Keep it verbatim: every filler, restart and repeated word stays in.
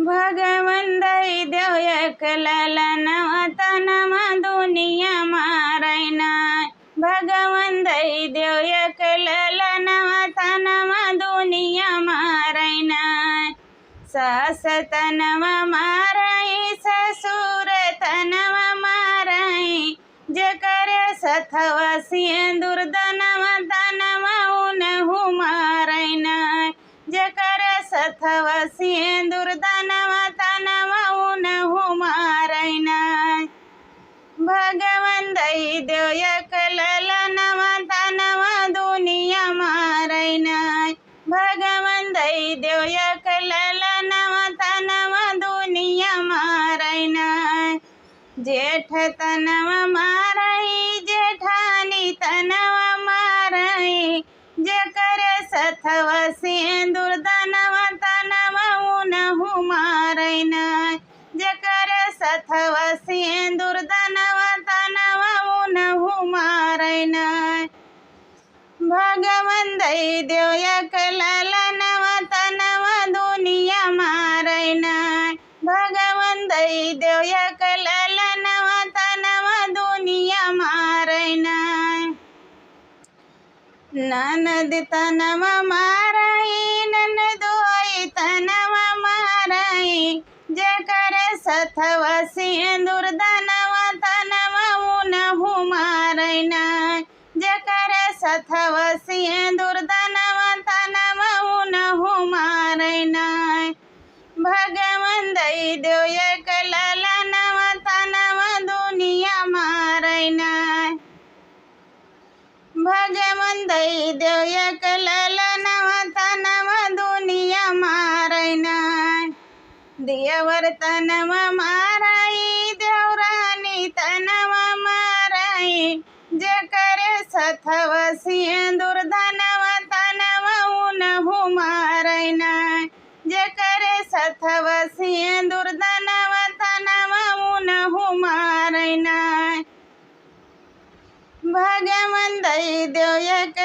भगवन दई देव एक ललनवा तनवा दुनिया मारैना। भगवन दई देव एक ललनवा तनवा दुनिया मारैना। सास तनवा मारई ससुर तनवा मारई। जेकर सथवा सिंदूर दनवा तनवा उनहु मारैना। जेकर सथवा सिंदूर दनवा तनवा उनहु मारैना। भगवन दई देव एक ललनवा तनवा दुनिया मारैना। भगवन दई देव एक ललनवा तनवा दुनिया मारैना। जेठ तनवा मारई जेठानी तनवा मारई। जेकर सथवा सिंदूर दनवा तनवा उनहु मारैना। जेकर सथवा सिंदूर दनवा तनवा उनहु मारैना। भगवन दई देव एक ललनवा तनवा दुनिया मारैना। भगवन दई देव एक ललनवा तनवा दुनिया मारैना। ननद तनवा मारई ननदोई तनवा मारई। जेकर सथवा सिंदूर दनवा तनवा उनहु मारैना। जेकर सथवा सिंदूर दनवा तनवा उनहु मारैना। भगवन दई देव एक ललनवा तनवा दुनिया मारैना। भगवन दई देव एक ललनवा तनवा दुनिया मारैना। देवर तनवा मारई देवरानी तनवा मारई। जेकर सथवा सिंदूर दनवा तनवा उनहु मारैना। जेकर सथवा सिंदूर दनवा तनवा उनहु मारैना। भगवन दई देव एक